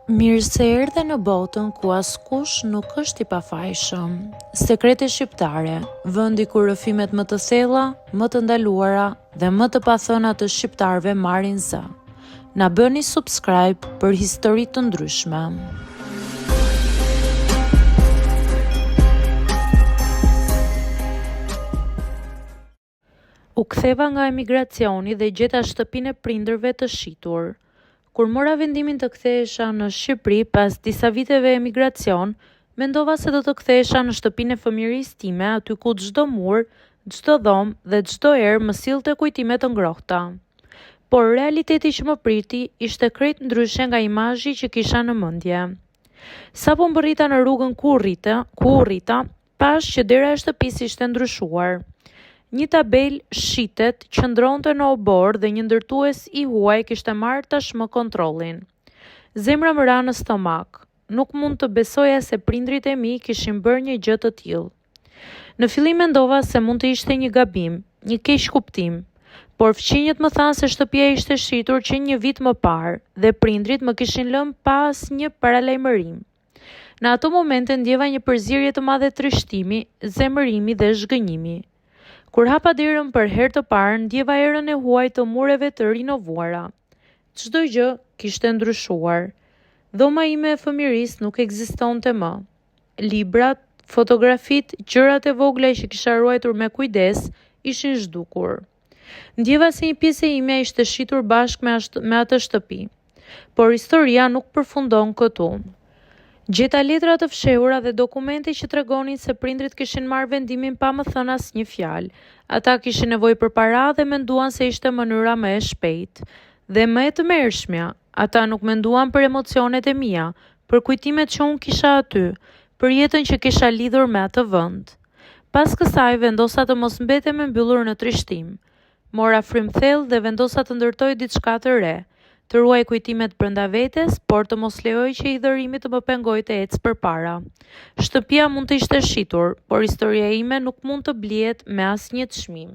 Mirë se erdhe në botën ku askush nuk është i pafajshëm. Sekrete shqiptare, vendi ku rrëfimet më të thella, më të ndaluara dhe më të pathëna të shqiptarëve marrin zë. Na bëni subscribe për histori të ndryshme. U ktheva nga emigracioni dhe gjeta shtëpinë e prindërve të shitur. Kur mora vendimin të kthehesha në Shqipëri pas disa viteve emigracion, mendova se do të kthehesha në shtëpinë e fëmijërisë time aty ku çdo mur, çdo dhomë dhe çdo erë më sillte kujtime të ngrohta. Por realiteti që më priti ishte krejt ndryshe nga imazhi që kisha në mendje. Sapo mbërrita në rrugën ku u rrita, ku u rrita, Pashë që dera e shtëpisë ishte ndryshuar. Një tabelë shitet qëndronte në oborr dhe një ndërtues i huaj kishte marrë tashmë kontrollin. Zemra më ra në stomak. Nuk mund të besoja se prindërit e mi kishin bërë një gjë të tillë. Në fillim mendova se mund të ishte një gabim, një keqkuptim, por fqinjët më thanë se shtëpia ishte shitur që një vit më parë dhe prindërit më kishin lënë pa asnjë paralajmërim. Në ato momente ndjeva një përzierje të madhe trishtimi, zemërimi dhe zhgënjimi. Kur hapa derën për herë të parë, ndjeva erën e huaj të mureve të rinovuara. Çdo gjë kishte ndryshuar. Dhoma ime e fëmijërisë nuk ekzistonte më. Librat, fotografitë, gjërat e vogla që kisha ruajtur me kujdes, ishin zhdukur. Ndjeva se një pjesë e imja ishte shitur bashkë me, me atë shtëpi. Por historia nuk përfundon këtu. Gjeta letra të fshehura dhe dokumente që tregonin se prindërit kishin marrë vendimin pa më thënë asnjë fjalë. Ata kishin nevojë për para dhe menduan se ishte mënyra më e shpejtë. Dhe më e tmerrshmja, ata nuk menduan për emocionet e mia, për kujtimet që unë kisha aty, për jetën që kisha lidhur me atë vend. Pas kësaj, vendosa të mos mbetem e mbyllur në trishtim. Mora frymë thellë dhe vendosa të ndërtoj diçka të re, të ruaj kujtimet brenda vetes, por të mos lejoj që hidhërimi të më pengojë të ec përpara. Shtëpia mund të ishte shitur, por historia ime nuk mund të blihet me asnjë çmim.